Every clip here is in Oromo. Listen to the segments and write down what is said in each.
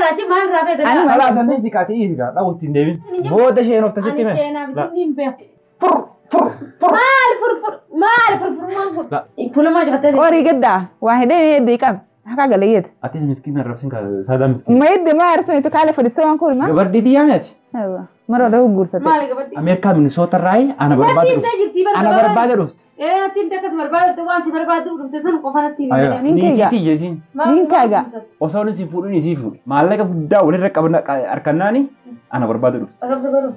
Achi maal irraa beekta? Ani Kalaa sanni si kaatee dhiisi gaa dhawu ittiin deemin. Booda isheen of tasitti Ani mee. sheenaa bitin hin beeku. Fur fur fur. Maal furfur maal furfurmaan kun? Fuula jabattee. Qorii gaddaa waa hidhee hedduu qaba. Akka galeeyyeet. Atis miskiina arrabsin kaa saadaa miskiina. Ma hidde ma arsuun itu kaale fadhisoo waan kuulma. Gabardii yaame ati. Mara dhawuu guursate. Maal gabatti? Ameerikaa Minisoota irraa ana barbaada Natti dhufte. himtee jirti Ana barbaada dhufte. Ee natti himtee akkas barbaadde waan si barbaaddu dhufte sun qofa natti himte. Nin keega. Niitii jeesiin. Nin keega. Osoo inni si fuudhuun isii fuudhe. Maallaqa guddaa walirra qabna harkannaani ana barbaada dhufte. Akkam godhu?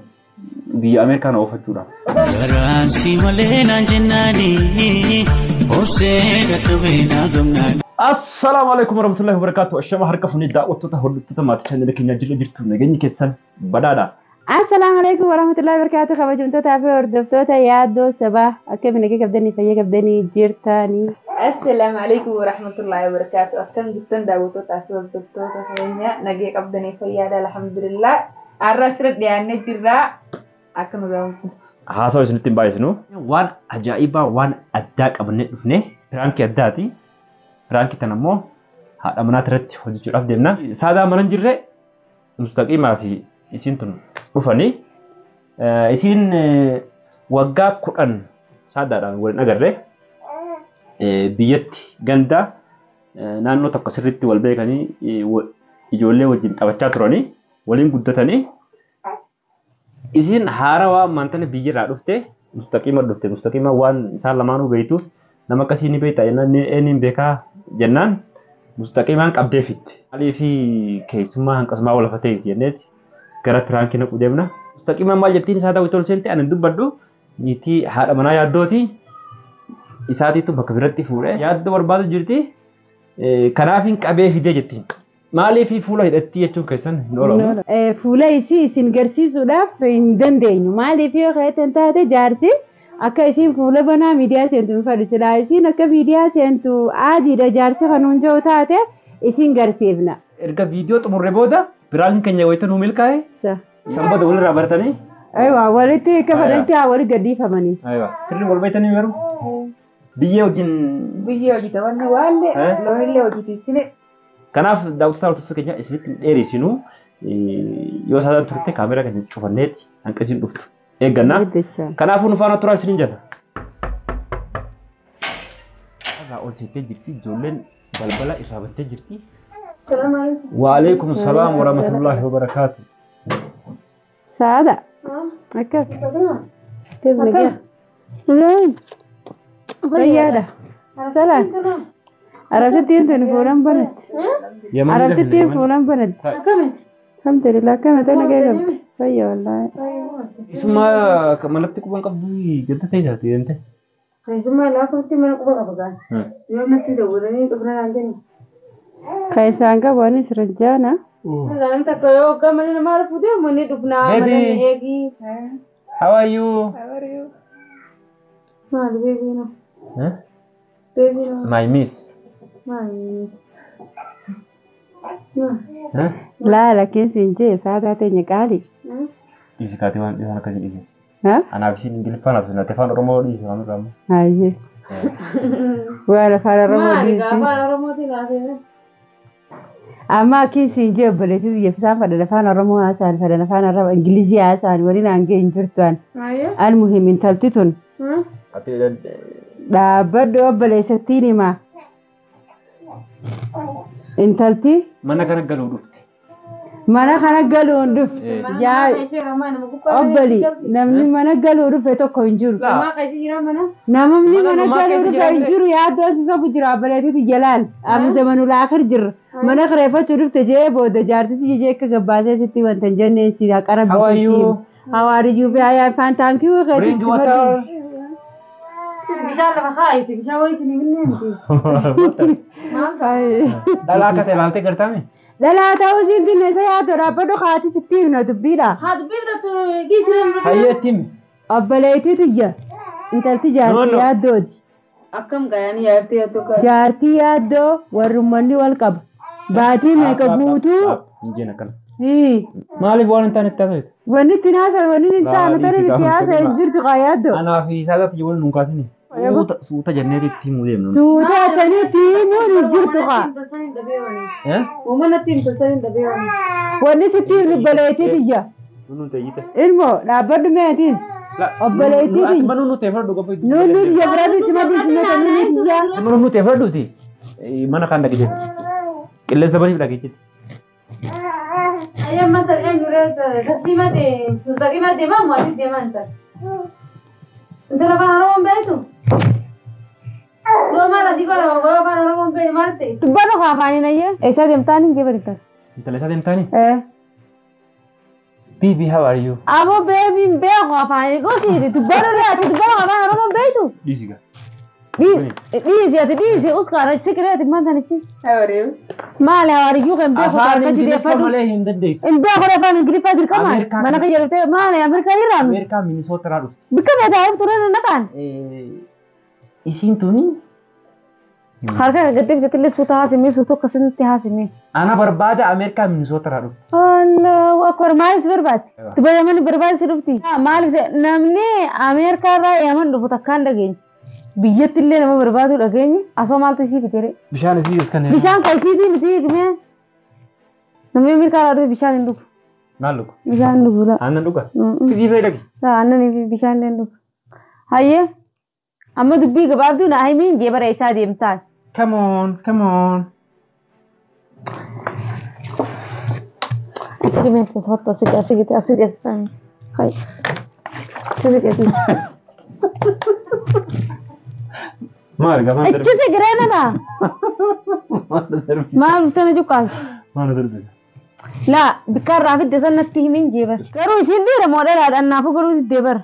Biyya Ameerikaa na oofachuudhaaf. Garaan si malee naan jennaani obsee dadhabee naa gamnaani. Assalaamu alaikum warahmatullahi wabarakatuh. Ashama harka fuunee daawwattoota hordoftoota maatii chaanala keenyaa jirra jirtu nageenyi keessan badhaadha. Assalaamu alaikum warahmatullahi wabarakatuh. Kabajamtootaa fi hordoftoota yaaddoo sabaa akkamiin nagaa qabdanii fayyaa qabdanii jirtanii. Assalaamu alaikum warahmatullahi wabarakatuh. Akkam jirtan daawwattootaa fi hordoftoota keenya nagee qabdanii fayyaadha alhamdulillah. Har'a asirra dhiyaannee jirra. Akka nu gahuuf. Haasawa isinitti hin baay'isnu. Waan ajaa'ibaa waan addaa qabannee dhufne piraankii addaati. Piraankii tan ammoo haadha manaa irratti hojjechuudhaaf deemna. Saadaa mana hin jirre mustaqiimaa fi isiin tun dhufanii isiin waggaa 10 saadaadhaan waliin agarre biyyatti ganda naannoo tokko sirriitti wal beekanii ijoollee wajjin taphachaa turanii waliin guddatanii isiin haarawaa maantana biyyarraa dhufte mustaqiima dhufte mustaqiima waan isaan lamaanuu beektuuf nama akkasii ni beekta jennaan eenyuun beekaa jennaan mustaqiimaan qabdee fitte. Maalii fi keessummaa hanqasumaa wal fatee jenneeti gara piraankii naquu deemna. Mustaqiimaan maal jettiin isaa daawwitu ol seente ani hin dubbadhu niitii haadha manaa yaaddooti isaatiitu bakka biratti fuudhee yaaddoo barbaadu jirti. Kanaaf hin qabee fidee jettiin. Maaliif fuula hidhattii jechuun keessan hin oolamu. Fuula isii isin garsiisuudhaaf hin dandeenyu. Maaliif yoo keetan taate jaarsi akka isiin fuula banaa miidiyaa seentu hin fadhu. Silaa isiin akka miidiyaa seentu adiidha jaarsi kan hunja'u taate isin garsiifna. Erga viidiyoo xumurre booda piraankiin keenya wayita nuu milkaa'e san booda walirraa baratanii. Aywa walitti akka fadhatti haa wali gadhiifamanii. Aywa sirri wal beektanii garuu biyyee wajjin. Biyyee hojii taphanne waallee loonillee hojii tiisine. Kanaaf daawwattoota hordoftoota keenya isinitti hin dheeresinu yoo saadaan turte kaameraa keenya cufanneeti hanqa isin dhuftu eegganna. Kanaafuu nu faana turaa isiniin jenna. Irraa ol seentee jirti ijoolleen balbala irraa bantee jirti. Waalaikum salaam warahmatullahi wabarakaatu. Saada. Akkas. Akkas nagaa. Fayyaadha. Salaan. Arabsittiin tun fuulan banatti. Arabsittiin fuulan banatti. Akkamitti? Alhamdulillah akkamitti nagaa qabdi. Fayya wallaahi. Isuma manatti quban qabdu ganda teessaati deemte. Keessummaa laafatti mana quba qaba gaan. Yoo natti dawwalanii dhufna naan jennu. Keessaan qabu anis rajjaana. Namni takka yoo waggaa mana namaa rafuu deemu ni dhufnaa mana Baby. ni eegi. How are you? How are you? Maal beebii no? Huh? Beebii no? My miss. Maal? Huh? Laa lakkiin siin jee saadaa teenya qaali. Dhiisi kaatee waan dhiisan akkasii dhiisi. Ha? Anaaf isiin Ingiliffaan haasofna afaan Oromoo dhiisi waan irraa ammoo. Hayyee. Waan afaan Oromoo Maali dhiisi. afaan Oromootiin haasa'e? Amma akkiin siin jee obboleettii biyya isaan fadhan afaan Oromoo haasa'an fadhan afaan Arabaa Ingilizii haasa'an waliin hangee hin jirtu an. Maayee? Almuhim intalti tun Ati dhaabbadhu obboleessattiin himaa. Intalti mana kana galuu dhufte. mana kana galuun dhufte. Yaa obboli namni mana galuu dhufe tokko hin jiru. Namni Mana mana namaa galuu keessa dhufe hin jiraate. jiru yaaddoo si sobu jira obboleettiitu jalaan. Amma zamanul akhir jirra. Mana kireeffachuu dhufte jee booda jaartitti jee akka gabbaasee sitti wanta hin jenneen si haqara How are you? How are you? I am fine, thank you. Bring water. Bishaan lafa kaa'eeti bishaan wayii isin hin neemti. Dhalaa akka ta'e ilaaltee gartaame. Dhalaa ta'uu siin dinne isa yaadoo dhaabbadhu kaati sitti himna dubbiidha. Haa dubbii fudhatu dhiisireen Hayyeetti himi. Obboleettii tiyya intalti No, jaartii no. yaaddooti. Akkam gaayanii yaartee yaaddu kaa. Jaartii yaaddoo warrummanni wal qaba. Baatii meeqa guutuu? Hin jeen akkana. Hii. Maaliif waan hin taane itti haasofte? Wanni itti haasa'e wanni hin taane Laa, tani dhiisi itti gaafa haasa'e hin jirtu kaa yaaddoo. Anaa fi saadaatti wal nuun kaasini. Suuta jenneeti itti himuu deemna. Suuta akkanitti himuun hin jirtu kaa. Uumanatti hin tolchanii dhabee waan. Wanni sitti hin obboleettii tiyya. Nuun ta'eeyite. Ilmoo dhaabbadhu meetis. Obboleettii tiyya. Manuu nu ta'e fudhadhu qofa. Nuun nuun biyya biraatu cima dhiisne kan nuyi tiyya. Manuu nu ta'e fudhadhuuti. Mana kaan dhaqee jirti. Qilleensa baniif dhaqee jirti. Ayyaan mata eenyuree tasliima mustaqima deemaa moo atis deemaa hin taate? Intala afaan Oromoon beektu? Yoo maal asii godhama yoo afaan Oromoon beektu maal ta'e? Dubbadhu kaa afaaniin ayyee. Eessaa deemtaan hin jee barita. Intala isaa deemtaanii? Eh. Bibi, how are you? Aboo beebiin beeku afaaniin dhusiiti. Dubbadhu ati dubbadhu afaan Oromoon beektu. Dhiisi gaa. Dhiisi ati dhiisi uskaara sikireeti maal sanichi. Hawareew. Maali hawaariyyuu kan beeku Afaan akka Ingiliffaa jireeffadhu. malee hin dandeessu. Hin beeku afaan Ingiliffaa dirqama. Ameerikaa Mana kiyya dhuftee maali Ameerikaa irraa nuti. Ameerikaa Minisoota irraa dhufte. Bikka beekaa dhuftu irra naqaan. Isiin tuni Harka gaddee bitattillee suuta haasimee suuta akkasitti haasimee. ana barbaada Ameerikaa Minisoota irraa dhufte. Allahu akbar maaliif si barbaaddi? Duba Yaman barbaaddi si dhufti. Maaliif namni Ameerikaa irraa Yaman dhufu takkaan dhageenye. Biyyatti illee nama barbaadu dhageenye asoo maaltu isii fite ree? Bishaan isii kan Bishaan kan isiitii miti hikmee. Namni Ameerikaa irraa dhufe bishaan hin dhugu. Maal dhuga? Bishaan hin dhugu laa. Aannan dhuga? Fidii fa'i dhaqi. Aannan fi bishaan illee hin dhugu. Hayyee amma dubbii gabaabduu na himiin jee bara isaa deemtaan. Come on, come on. Asii meeshaa foto asii asii asii asii. Hayi. Asii asii. Maal gafaan darbe? Achi sigireena naa. Maal darbe? Maal dhuftee cuqqaas? Maal darbe? Laa bikka irraa fidde san natti himin jee bara. Garuu isiin dhiira moo dhalaadha annaafuu garuu diddee bara.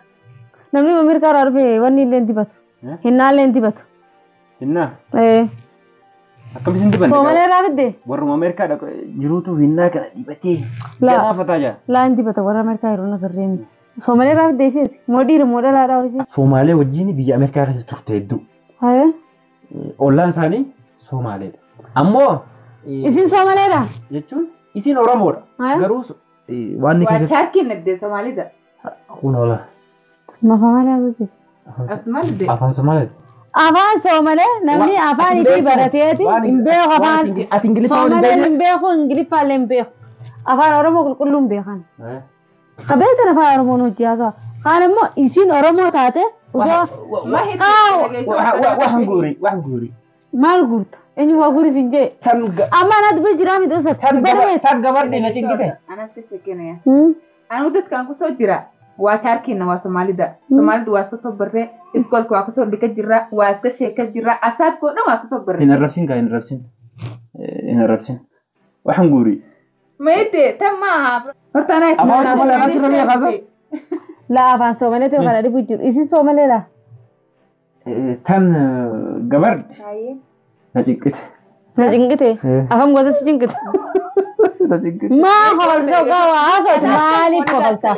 Namni Ameerikaa irraa dhufe wanni illee hin dibatu. Hinnaa illee hin dibatu. Hinnaa? Ee. Akkam isin dibanne? Soomalee irraa fidde? Warruma Ameerikaa jiruutu hinnaa kana dibatee Laa. ganaafataa jira. Laa hin dibata warra Ameerikaa yeroo nagarreen. Soomalee irraa fidde isiin moo dhiira moo dhalaadha isiin? Soomaalee wajjin biyya Ameerikaa keessa turte hedduu. Haye. Ollaan isaanii Soomaaleedha. Ammoo Isin Soomaleedha? jechuun isin Oromoodha. Haye. Garuu waan Waa keessatti chaarkiin addee Soomaalidha. kun oola. Mafa malee haasofte. Asumaalidde. Afaan Somaaleeti. Afaan Soomalee namni afaan itti barateeti hin beeku afaan Ati Ingiliffaa waliin Soomaleen beekne? hin beeku Ingiliffaa illee hin beeku. Afaan Oromoo qulqulluu hin beekan. Qabeessan afaan Oromoon hojii haasawa. Kaan immoo isin Oromoo taate osoo Waxaan guuri, waxaan guuri. maal guurta? Eenyu waa guuri sin jee? Tan Amma anaatu bira jiraa miti osoo tan gabardhi na cingite. Anas ka sheekinaya. Anigu dadkaan kusoo jira waa chaarkiina waa Soomaalida. Soomaalida waa iska soo barree iskoolka waa kusoo dhika jira waa iska sheeka jira asaabkoo dhan waa kasoo barree. Hin arrabsin kaa hin arrabsin. Hin arrabsin. Waxaan guuri. Mayde tan ma aha. Horta anaa Afaan Soomalee anaa sirra mi'a kaasa? Laa afaan Soomalee ta'e kana dhibu jiru. Isin Soomaleedha? Tan gabardhi na cinqite. Na cinqite? Afaan gosa si cinqite? Na cinqite. Maa kofalcha waa haasawati maaliif kofalta?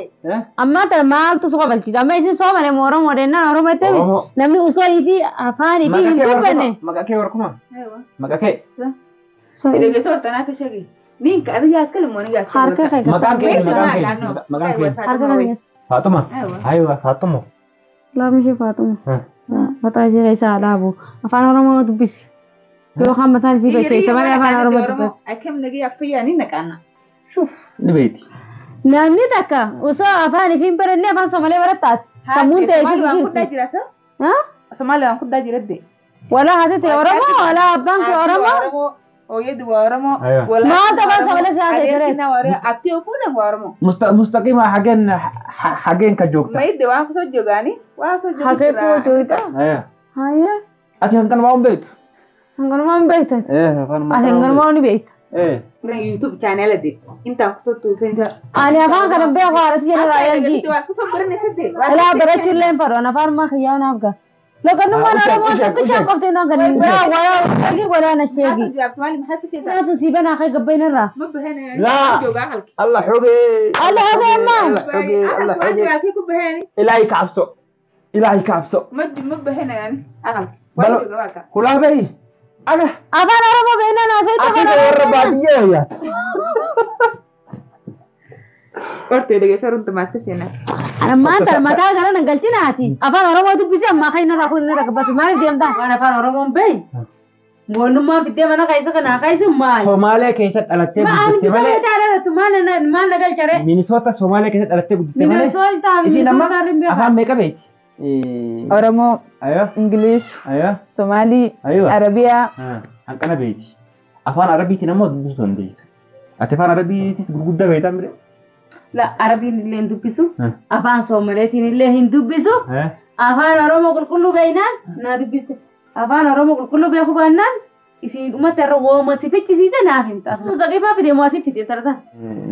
Ammaa tana maaltu si kofalchiisa? Amma isin Soomalee moo Oromoo jennaan Oromoo jettee Oromoo. namni osoo ifii afaan ifii hin dubbanne. Maqaa kee warkuma? Maqaa kee? Dhegeyso horta anaa ka sheegi. Ninka adiga askali moo niga askali? Harka kee Maqaan kee maqaan kee maqaan kee. Harka kee. Faatuma. Aywa Faatuma. Laam ishee Faatuma. Mataa ishee keessaa laabu. Afaan Oromoo dubbisi. Yookaan mataan isii basheessa malee afaan Oromoo dubbisi. Akkam nagaya affayyaa ni naqaana. Shuf ni beeti. Namni takka osoo afaan ifii hin baranne afaan Soomalee barattaati. Sammuun ta'e Somaali waan keessa guddaa jirti. jira sa? Somaali waan guddaa jira de. Walaa haati ta'e Oromoo walaa abbaan kee Oromoo. Hooyyeedu waa Oromoo. Aywa. Maanta afaan Soomalee si haasa'e ture. Adeerkina waa Oromoo. Abtii ofuudhaan waa Oromoo. Mustaqima hageen hageen ka joogta. Mayde waan kusoo joogaani waan kusoo joogu Hagee koo joogta. Aywa. Hayyee. Ati hanqanumaa hin beektu. Hanganumaa hin beektan. Afaan Ati hanganumaa ni beekta. YouTube channel de intaan kusoo tuufeen. Ani afaan kana beeku haadhati jala raayyaa Waa kusoo baranne sadde. Alaa barachuu illee hin fadhu. Ani afaan maa kiyyaa naaf ga'a. Loqonnummaan Oromoo tokkicha qofti noo gadi. Walaa sheegi walaa na sheegi. Naatu sii banaa kee gabbayna irraa. Ma baheen Laa. joogaa halki. Allah xogee. Allah xogee ammaa. Allah xogee. Allah xogee. Waa ku baheen. Ilaahay ka cabso. Ilaahay ka cabso. Ma ma baheen yani aqal. Waa Balo- joogaa waa ka. Kulaabay. Aga. Afaan Oromoo beeknaan haasoo itti afaan Atiga warra Oromoo beeknaan. baadiyyaa yaa. Qortee dhageessa runtu maas kasheenaa. Ammaan tana mataa gara nan galchinaati. Afaan Oromoo dubbisi ammaa kan inni irraa kun inni irraa gabbatu maaliif deemtaa? Waan afaan Oromoon beeyi. Moonnummaan fiddee mana keessa kanaa keessa maali? Somaaliyaa keessa dhalattee Maal guddatte malee. dhalatu maal na galcharee? Minisoota Somaaliyaa keessa dhalattee guddatte malee. Minisoota Isiin amma Minisoota hin beekaa. afaan meeqa beekti? Oromoo, Ayo, Ingilish, ayo, Somaalii, ayo. Arabiyaa. Hanqana beekti. Afaan Arabiitiin ammoo dubbisuu dandeessa. Ati afaan Arabiitis gurguddaa beektaa mire? La Arabiin illee hin dubbisu. Afaan Soomaaleetiin illee hin dubbisu. Afaan Oromoo qulqulluu beeknaan naa dubbiste. Afaan Oromoo qulqulluu beekuu baannaan isin uummata irra wooma si fichisiise naaf hin taatu. Muzaqiifaa fide moo asii fide sarara?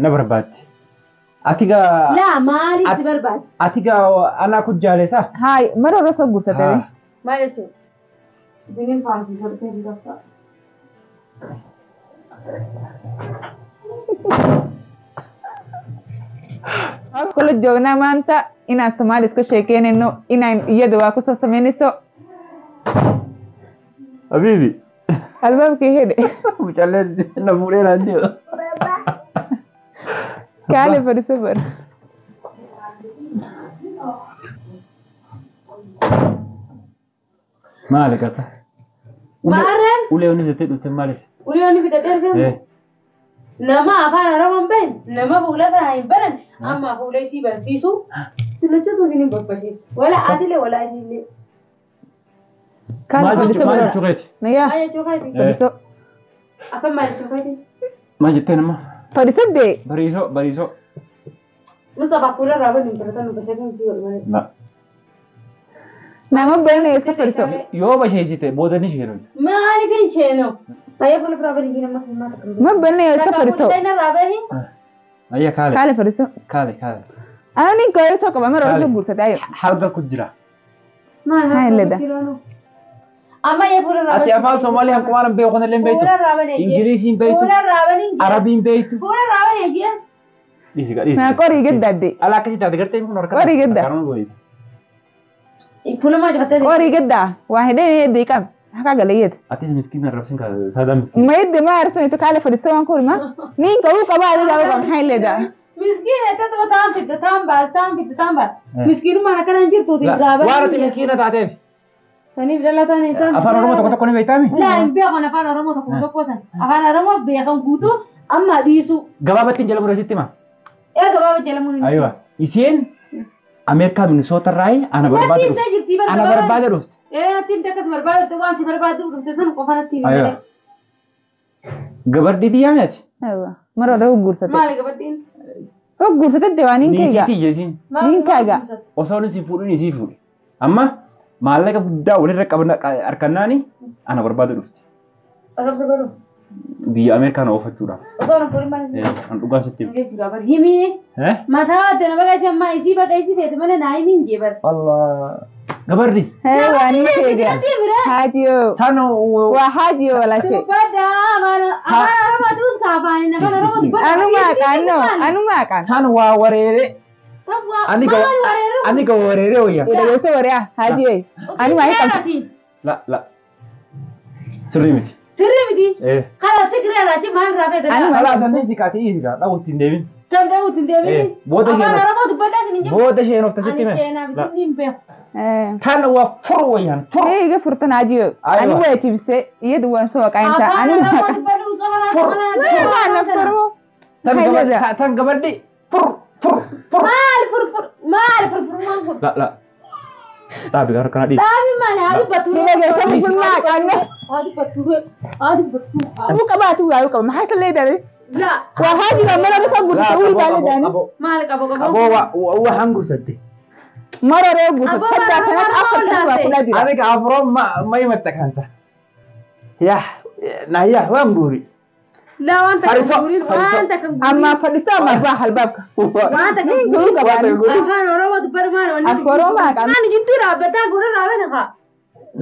Na barbaadde. Ati gaa Laa maaliif si barbaadde? ati gaa anaa kun jaalesa? Haay, mara osoo guursatee. Maal jechuudha? Isiniin faamsiisartee bisaffaa. Kula joognaa maanta inaan Soomaali isku sheekeynayno inaan iyada waa kusoo samaynayso Habibi. albaabkii hidhe Mucalleen na fuudhee naan jedhu. kaale fadhiso bar. Maali gata? Maarreen Ulee onni jettee dhufte maaliif? ulee inni fidadhee dhufee nama afaan Oromoo hin beekne nama fuula biraa hin baran amma fuula isii barsiisu silachuutu isin hin barbaachisa. Wala atilee wala isiillee. Kaale Maal fadhiso jechuu maal bar. jechuu keeti? Nayyaa Maal jechuu keeti? fadhiso. Afaan maal jechuu keeti? Maal jettee nama? Fadhiso dee. Bariisoo bariisoo. Mustafa fuula irraa bani hin baratan bashatiin sii wal malee. Na. Nama barana iska fadhiso. Yoo basheessite booda ni isheen. Maaliif hin sheeno? Ayyaa fuula biraa bani nama maal akka Ma barana iska fadhiso. Fuula irraa bahi. Ayya kaale. Kaale fadhiso. Kaale kaale. Ana ninka osoo qaba mara osoo guursatee ayo. Halka ku jira. Maal Haa, illee da. Amma ayyaa fuula irraa Ati afaan Somaaliyaa hanqumaan beeku kana illee hin beektu. Fuula irraa bani. Ingiliziin beektu. Fuula irraa bani. Arabiin beektu. Fuula irraa bani ejjee. Dhiisi gaa dhiisi. Naa qorii gaddaadde. Ala akkasii taate gartee kun harka. Qorii gadda. Akkanuma gooyita. Fuula maal jabattee? Qorii gaddaa waa hidhee hedduu qaba. Akka galeeyyeet. Atis miskiina arrabsin kaa saadaa miskiina. Ma hidde ma arsuun kaale fadhiso waan kurma. Ninka uu qaba adiga uu qaba haa illee daa. Miskiina tatuma taan fidda taan baas taan fidda taan baas. Miskiinummaan akkana hin jirtu irraa bani. Waan ati miskiina taateef. Saniif dhalataan isaan. Afaan Oromoo tokko tokko ni beektaami? Laa hin beekan afaan Oromoo tokko tokko san. Afaan Oromoo beekan guutuu amma dhiisu. Gabaabatti hin jala sitti hima. Ee gabaaba jala murii. Aywa. Isheen Ameerikaa Minisoota irraa ana barbaade Natti dhufte. himtee jirti Ana barbaade dhufte. Ee natti himtee akkas barbaade waan si barbaadu dhufte sun qofa natti himte. Aywa. Gabardii yaame ati? Aywa. Mara osoo guursatee. Maali gabardhiin? Guursatee dee waan ninka egaa. Niitii jeesiin. Ninka egaa. Osoo inni si fuudhuun isii fuudhe. Amma maallaqa guddaa walirra qabna harkannaani ana barbaade dhufte. Osoo si godhu. Biyya Ameerikaa na oofachuudhaaf. Osoo na fuudhin maali? An dhugaa sitti hima. Jechuudha bar himi. Eh? Mataa adda na baga jammaa isii baga isii feete malee naa himi hin jee bar. Allah. Gabardi. Hee waa ninka egaa. Natti himire. Haajiyoo. Tano Waa haajiyoo walaashee. Dubbadda afaan Oromoo tuus kaafaanii afaan Oromoo dubbadda. Anuma qaanoo anuma qaan. tan waa wareere. Ani ga Maali wareeruu? ani ga wareere wayya. Dhageessa wariyaa haajiyoo. Anuma hin qabdu. La la. Sirrii miti. Sirrii miti. Eh. Kala sigiree raachi maal raafee dada. Anuma. Kalaa sanni si kaati isi kaa dhawu ittiin deemin. Tam dhawu ittiin deemin. Booda Afaan isheen Oromoo dubbaddaa isin hin jiru. booda isheen of tasitti Ani hime. seenaa miti hin beeku. Tan waa furu wayyaan furu. Ee iga furtan haajiyoo. Aywa. Ani waa cibsee iyadu waan soo qaan ta'a. Afaan Anuma Oromoo qaan. dubbadhu Fur. Waan naftaroo. Tan gabardi tan gabardi furu furu furu. Maal furfur maal furfurmaan kun. La la. Dhaabi gara kana dhiisi. Dhaabi maali haa dubbatu. Dhageessa furmaa qaanoo. Haa dubbatu haa dubbatu. Uu qabaatu waa uu qaba. Maxaa isa leedahay? Laa Waa haajiyoo mara osoo guursatee uu baalee daani. maal qabo qabo. Aboo waa hangursatti. Mara osoo guursatee. Aboo Saddaa mara kanatti osoo afur waa guursatee. kudha jira. Ani ka afroon ma ma himatta kanta. Yaa na yaa waan guuri. Laa wanta kan Fariso, guuriin fariso. wanta kan guuriin. Amma fadhisaa amma abbaa albaabka. Wanta kan Ninka uu qabaa. Afaan Oromoo dubbadhu maal wanni. Afaan Oromoo qaba. Maali jidduu dhaabbataa fuula dhaabana haa.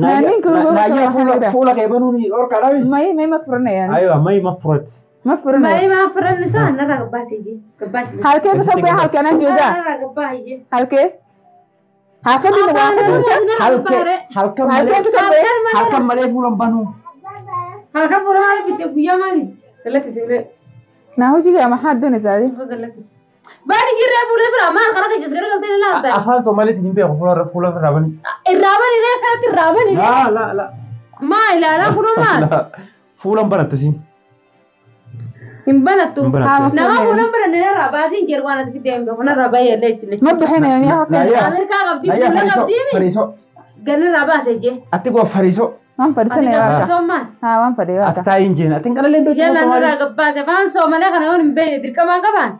Naannin kun Naayyaa fuula fuula kee banuun dhorkaa dhaabi. May may ma furanayaan. Aywa may ma furat. Ma furanayaan. Maali maa furan isaa narraa gabbaasee jee gabbaasee. Halkee kusa bee halkee nan joogaa. Narraa gabbaasee jee. Halkee. Haafadhi waa Afaan haafadhi. Oromoo narraa Halkee gabbaaree. halkan Halkee malee kusa bee. halkan malee fuula hin banuu. Halkan fuula maali bitte guyyaa maali? Galakkisi ulee. Na hojii gaa maxaa doonaysaa adi? Galakkisi. Bani jirree fuula bira maal kana keessa garagaltee ilaalta? Afaan Somaaliitiin hin beeku fuula irraa bani. Irraa bani ree kanatti irraa bani ree. Laa laa laa. Maa ilaalaa kunoo maal? Fuula hin banattu siin. Hin banattu. Hin banattu. Nama fuula hin bananne irraa baasiin jedhu waan ati fiddee hin beeku narraa baay'ee illee isin. Ma bixinayo yaa Naayaa. Ameerikaa qabdi Naayaa fuula fariisoo qabdi fariisoo. ganna irraa baasee jee. Ati goo fariisoo. Waan Ati fadhisanaya gaafa warka. soomaan. Haa waan fadhi Ati warka. taa'ii hin jeen. Ati hin qalalee hin beektu Yalla Somaaliin. narraa gabbaase afaan Soomalee kana yoon hin beekne dirqamaan qabaan.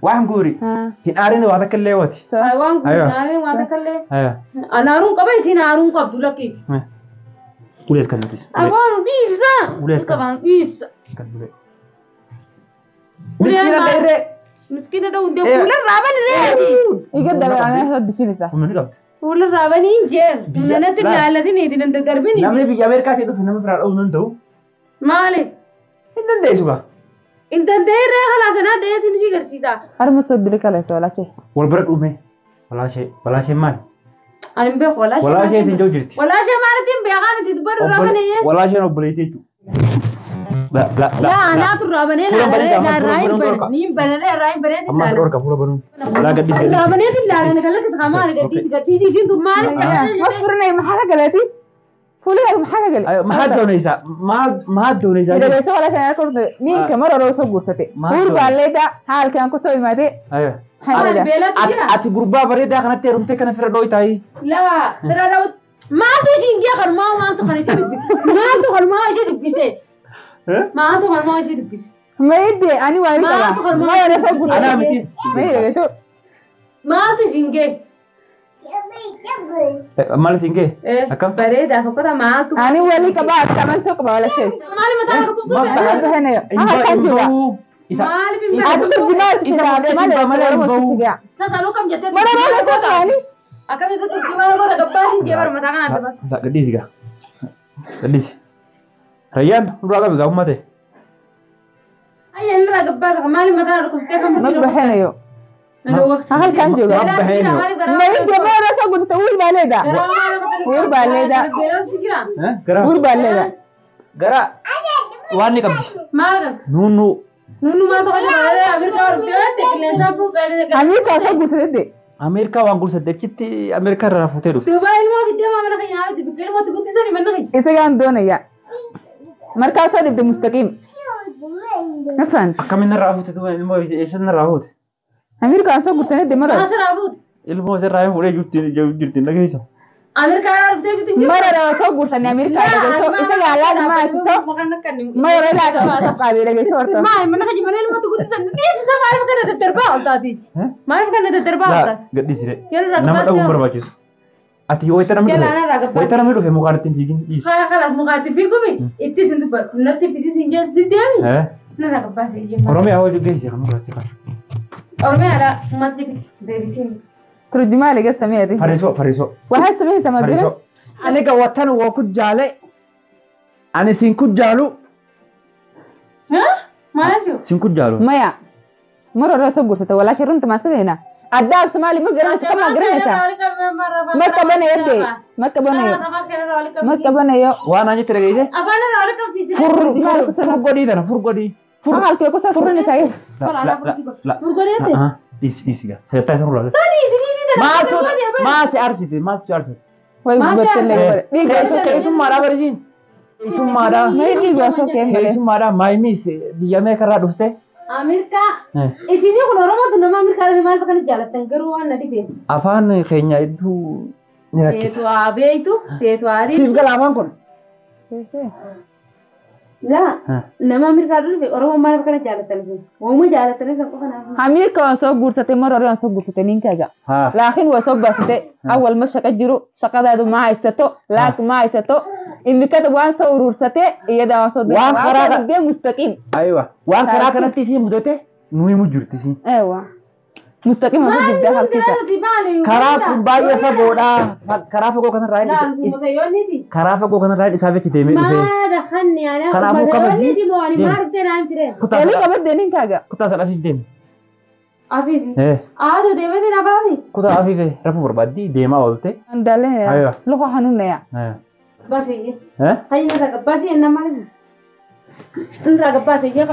Waan guuri. Haa. Hin aarin waa takka illee wati. So. Waan Aywa. guutuu waan takka illee. Aywa. An aaruun qaba isiin aaruun qabdu lakki. Ulees kan nutis. Afaan dhiisa. Ulees kan. Qabaan dhiisa. Kan ulee. Ulee Miskiina maal? dheeree. Miskiina dha'uun deemu fuula irraa bani reeti. Iga dabe anaa soo dishinisa. Humna ni qabdi. Fuula irraa bani hin jeer. Biyya- Nanatti laa. ilaalatin itti nan daddarbini. Namni biyya Ameerikaatii dhufe nama biraa dha'uu danda'u. Maali? Hin dandeessu gaa. Hin danda'e ree halaa sanaa da'eetiin si garsiisa. Harma soo diri kale soo lashe. Wal bira dhume. Walaashee walaashee maali? Ani hin beeku walaashee. Walaashee isin jiru jirti. Walaashee maalitiin beekaa miti dubbar irraa banee. Walaasheen obboleettii jechuudha. La la la. Laa anaatu irraa banee Fuula banee laa amma irraa fuula hin banuun banee dhorka. ni hin banee irraa hin banee Ammas ilaala. dhorka fuula banuun. Laa gaddis Irraa gaddis. banee ilaala kan lakkisa kamaa gadhiisi gadhiisi isiin tun maali? Ma furinay maxaa ka galati? Fuuligaas maxaa ka gali? Maxaa doonaysaa? Maxaa doonaysaa? Idageyso walaashan arka horta ninka mar hore soo guursatay. Maal Guur doonay? baa leedaa haalkan ku soo imaatay. Aywa. Maxaa leedaa? Beelatti jira. Ati gurbaa bareedaa kanatti heerumtee kana fira dhooyi taa'ii. Laa fira dhawut maaltu isiin gee kanumaa maaltu kana ishee dubbise maaltu kanumaa ishee dubbise maaltu kanumaa ishee dubbise. Ma idde ani waa qaba. Maaltu kanumaa Ma hore soo guursatay. Anaa miti. Ma idageyso. Maaltu isiin gee? Maal isin gee? Akkam? Bareedaa fokkata maaltu. Ani wali qaba akkaman soo qaba walaashay. Maali mataa dhukkubsuu Ma- Ma fedha? bixinayo. Halkan jooga. Isa Maaliif hin Ati beeku? turjumaa itti Isa sigaa murteetti malee malee hin Oromoo bahu. sigaa. Sasaluu kam jettee Mana hore soo qabani. Akkamitti turjumaa goota gabbaasiin jee bara mataa kanaan dabala. Gadhiisi gaa. Gadhiisi. Rayyaan nurraa qabi gaa uummate. Ayya inni irraa gabbaasa maali mataa dhukkubsitee kan Ma bixinayo. Halkan jooga. Ma bixinayo. Ma idde ma hore soo guursatay wiil baa leedaa. Uur baa leedaa. Gara. Guur baa leedaa. Gara. Waan ni qabdi. Maal kan? Nuunnu. Nunu maal tokko jedhaa Ameerikaa dhuftee qilleensaa fuudhee. Amiirka soo guursatay. Ameerikaa waan guursatte achitti Ameerikaa irraa fuutee dhufte. Duuba ilmoo fiddee maamila keenya haa bitti ilmoo guddisanii manna keessa. Isagaan doonaya. Markaa soo dhibde mustaqiim. Ma fahanti? Akkamiin irraa fuute duuba ilmoo eessan irraa fuute? Ameerikaan soo guursanii de mara. Maasirraa fuute. Ilmoo isarraa fuudhee jirti jirti dhageessa. Ameerikaa dhuftee jirti jiru. Mara soo guursanii Ameerikaa dhageessoo isagaa laal maasitoo. Mara laal soo qaadee dhageessoo horta. Maal mana keenya mana ilmoo guddisan dhiyeessisa maaliif kana daddarbaa oltaati? Maaliif kana daddarbaa oltaati? Gadhiisi ree. Yalla irraa Nama gabbaas dhabuun ta'u. barbaachisu. Ati wayita namni Yalla dhufe. irraa gabbaas. Wayita namni dhufe mukaan ittiin fiigin dhiisi. Haa kalaas mukaatti fiigumi itti isin dubbatu natti fiti isin jees diddeemi. Narraa gabbaas iyyee. Oromiyaa hojii geessi kan muraatti kan. Oromiyaadha ummatti fiti deebitiin. Turjumaa laga sameeyati. Fariisoo fariisoo. Waxaa sameysa ma garan? Fariisoo. Aniga watan waa ku jaale. Ani siin ku jaalu. Maal jechuudha? Siin ku jaalu. Maya. Mar hore soo guursatay walaashay runta maad ka Addaab Soomaali ma garanaysa kama garanaysa? Ma qabanayo de. Ma qabanayo. Ma qabanayo. Waan aan jette dhageesse. Afaan irraa wali qabsiisee. Fur fur godhii tana fur godhii. Fur. Halkee ku soo furinaysa. La la la la. Furgodeete. Dhiisi dhiisi gaa. Sagantaa isa nurraa. Dhiisi dhiisi tana. Maaltu maa si aarsite maa si aarsite. Way gubattee lee. Keessummaadhaa barisiin. Keessummaadhaa. Ma dhiigaa soo keen malee. Keessummaadhaa maayimis biyya meeqarraa dhufte. Ameerikaa. Isinii kun Oromootu nama Ameerikaa dhufe maal kana jaallattan garuu waan na dhibee. Afaan keenya hedduu ni rakkisa. Teetu haa beektu, teetu haa Siif dhiiftu. gala afaan kun. Laa nama Ameerikaa dhufe Oromoo maal kana jaallattan isin? Waanuma jaallattan isin qofa naaf. Ameerika waan soo guursatay mar hore waan soo guursatay ninkaaga. Haa. Laakiin waa soo barsatay awwal ma shaqo jiru shaqadaadu ma haysato laak ma haysato imikada waan soo urursatay iyada waan soo Waan karaa soo dhibdee mustaqiim. Aywa. Waan karaa kanatti isiin mudate nu himu jirti isiin. Ewa. Mustaqiim waan soo dhibdee halkiisa. Karaa kun baay'ee fagoodha. Karaa fagoo kanarraa Laa mutayoonniiti. karaa fagoo kanarraa isaaf jecha deemee dhufe. Maa dakhanni ana Kanaafuu kabajii mutayoonniiti moo ani deemi. maa dhuftee naan tiree? Kutaa Eli sana qabadde ninkaaga. kutaa sana afiif deemi. Afiifi. Aaduu deemeetiin afaafi. Kutaa afiif rafuu barbaaddi deemaa oolte. Andaalee Aywa. luka hanuunaya. Baasii. Hayyi narraa gabbaasii ennaa maaliif? Narraa gabbaasii jee.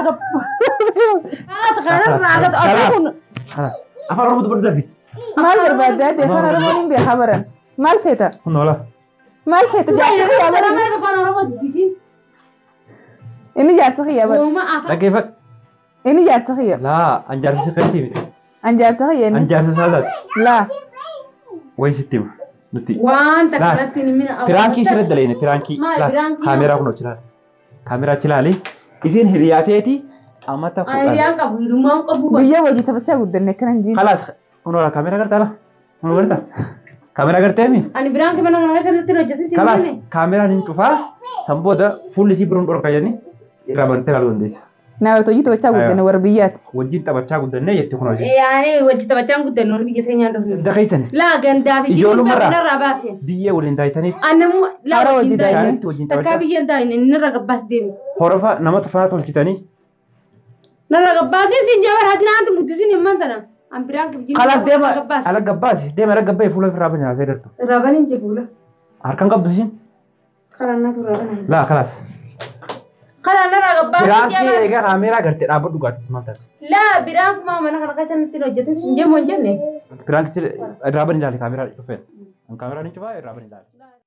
Kanarraa gad. Kalaas kanarraa gad Kalaas. Kalaas. Afaan Oromoo dubbadhu darbi. Maal barbaaddaa ta'e afaan Oromoon hin beekaa baran. Maal feeta? Kun oola. Maal feeta jaarsa kiyyaa baran? Afaan Oromoo dubbisiin. Inni jaarsa kiyyaa baran. Wooma afaan. Dhaggeeffadhu. Inni jaarsa kiyya. Laa an jaarsa si keetii miti. An jaarsa kiyya An inni. jaarsa saalaati. Laa. Wayi sitti hima. Nuti. Wanta Laa. kanatti ni mina. Piraankii sirra daleene piraankii. Maal Laa piraankii? Kaameeraa kun achi ilaali. Kaameeraa achi ilaali. Isiin hiriyaateeti amata Ani hiriyaan qabu hiriyummaan qabu. Biyya wajji taphachaa guddanne akkana hin jiru. Kalaas kun oola kaameeraa gartaa laa. Kun gartaa. Kaameeraa gartee mi? Ani biraan mana kana keessatti hojjetin siin Kalaas jenne. kaameeraan hin cufaa. San booda fuulli isii biroon dhorka jedhanii irraa bantee ilaaluu dandeessa. Naa hojii taphachaa guddanne warra biyyaati. Wajjin taphachaa guddannee jetti kun hojii. Yaani wajji taphachaa guddanne warri biyya teenyaan dhufne. Daqiisan Laa gandaa fi Ijoollummarraa. narraa baase. Biyyee waliin daayitaniiti. Annamu laa Hara wajjin wajji daayine. Daayitanitti wajjin Takkaa taphachaa. biyya hin daayine inni narra gabbaas deeme. Horofa nama tufanaa tolchitanii. Narra gabbaasiin siin jabar hati naanti guddisiin himman sana. An biraan kibjiin. Kalaas deema ala gabbaase deema ala gabbaa'e fuula ofirraa banyaa dartu. Irraa baniin jefuula. Harkaan qabdu isiin. Karaa naatu irraa banaa. Laa kalaas. Karaa narraa gabbaasiin Piraankii jabar. egaa kaameeraa gartee dhaabbadhu dhugaatis maal taate. Laa biraan kuma mana kana keessatti hojjetin siin jemmoo hin jenne. Piraankii irraa bani ilaali kaameeraa dhufeen. Kaameeraan hin cufaa irraa bani ilaali.